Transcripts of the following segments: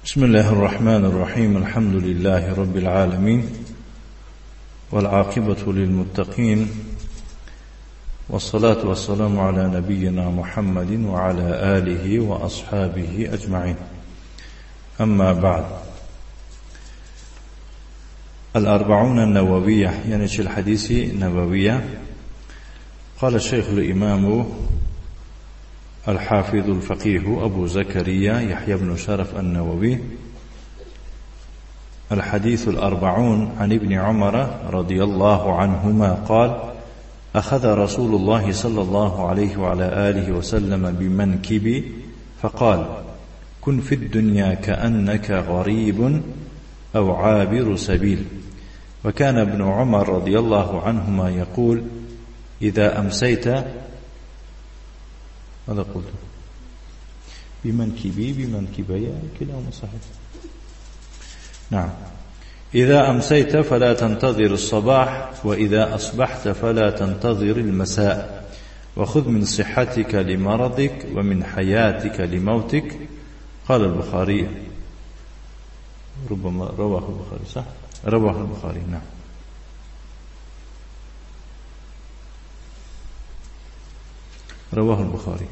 بسم الله الرحمن الرحيم. الحمد لله رب العالمين، والعاقبة للمتقين، والصلاة والسلام على نبينا محمد وعلى آله وأصحابه أجمعين. أما بعد. الأربعون النووية، يعني الحديث النبوية. قال الشيخ الإمام الحافظ الفقيه أبو زكريا يحيى بن شرف النووي: الحديث الأربعون عن ابن عمر رضي الله عنهما قال: أخذ رسول الله صلى الله عليه وعلى آله وسلم بمنكبي فقال: كن في الدنيا كأنك غريب أو عابر سبيل. وكان ابن عمر رضي الله عنهما يقول: إذا أمسيت، ماذا قلت؟ بمنكبي بمنكبي كلاهما صحيح. نعم. إذا أمسيت فلا تنتظر الصباح، وإذا أصبحت فلا تنتظر المساء، وخذ من صحتك لمرضك ومن حياتك لموتك. قال البخاري، ربما رواه البخاري، صح؟ رواه البخاري. نعم. رواه البخاري.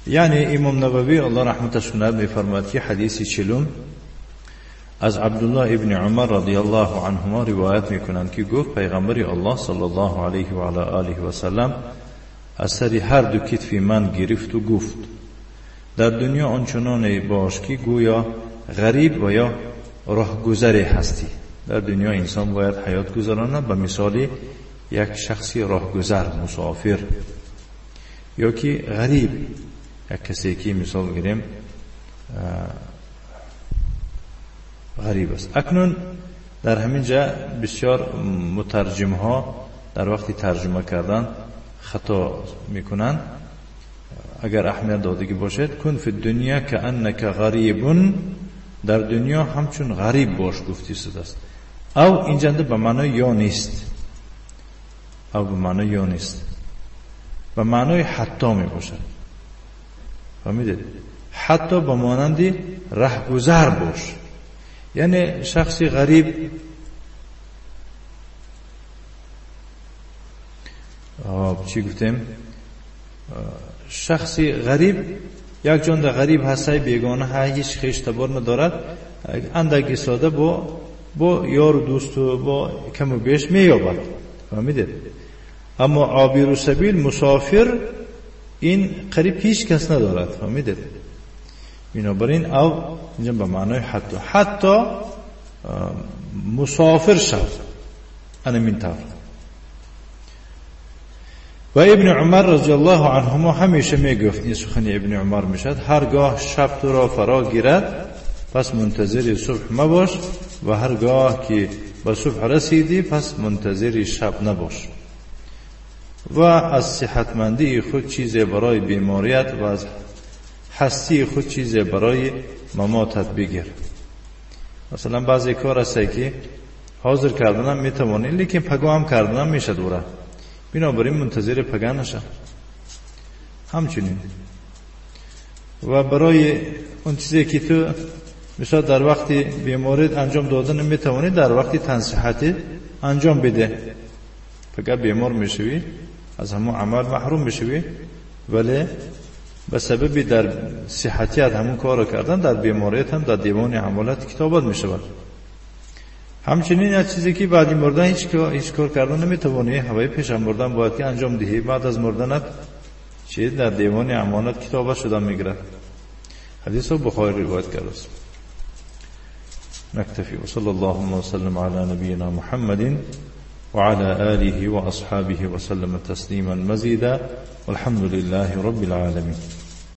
یعنی امام نووی الله رحمتش کند میفرماید که حدیث 40 از عبدالله ابن عمر رضی الله عنهما روایت میکنند که گفت پیغمبر الله صلی الله علیه و علی آله و سلم از سر هر دو کتف من گرفت و گفت: در دنیا آنچنان باش که گویا غریب و یا راهگذر هستی. در دنیا انسان باید حیات گذراند به مثال یک شخصی راهگذر، مسافر، یا که غریب، یک کسی که مثال گیریم غریب است. اکنون در همین جا بسیار مترجم ها در وقتی ترجمه کردن خطا میکنند. اگر اهمیت دادگی باشد، کن فی الدنیا کأنک غریب، در دنیا همچون غریب باش گفتی شده است. او اینجا به معنای یا نیست، او به معنای یا نیست، به معنای حتی می باشد. فهمیدید؟ حتی به مانند رهگذر باش، یعنی شخصی غریب. چی گفتیم؟ شخصی غریب، یک جان غریب هستی، بیگانه های، هیچ خویش تبار ندارد، اندکی ساده با یار و دوست و با کم و بیش مییابد. فهمیدید؟ اما عابر سبیل، مسافر، این قریب هیچ کس ندارد. فهمیدید؟ بنابراین او اینجا به معنای حتی مسافر شد، انا من طرف. و ابن عمر رضی الله عنهما همیشه میگفت، این سخن ابن عمر میشد: هرگاه شب تو را فرا گیرد پس منتظر صبح مباش، و هرگاه که به صبح رسیدی پس منتظر شب نباش. و از صحتمندی خود چیزی برای بیماریت و از هستی خود چیزی برای مماتت بگیر. مثلا بعضی کار هست که حاضر کردنم میتوانی، لیکن پگاه هم کردنم میشه دوره، بنابراین منتظر پگاه نشه. همچنین و برای اون چیزی که تو مثلا در وقت بیماریت انجام دادن میتوانی، در وقت تنصیحتی انجام بده. پگاه بیمار میشوی، از همون عمل محروم میشوی، ولی به سبب در صحتیت همون کار کردن، در بیماریت هم در دیوان عملات کتابت میشود. همچنین یک چیزی که بعد مردن هیچ کار کردن نمیتوانی، هوای پیش از مردن باید که انجام دهی، بعد از مردنت چی در دیوان امانت کتابت شدن میگیرد. حدیث رو بخاری روایت کرده است. نکتفی و صلی الله وسلم علی نبینا محمد وعلى آله وأصحابه وسلم تسليما مزيدا، والحمد لله رب العالمين.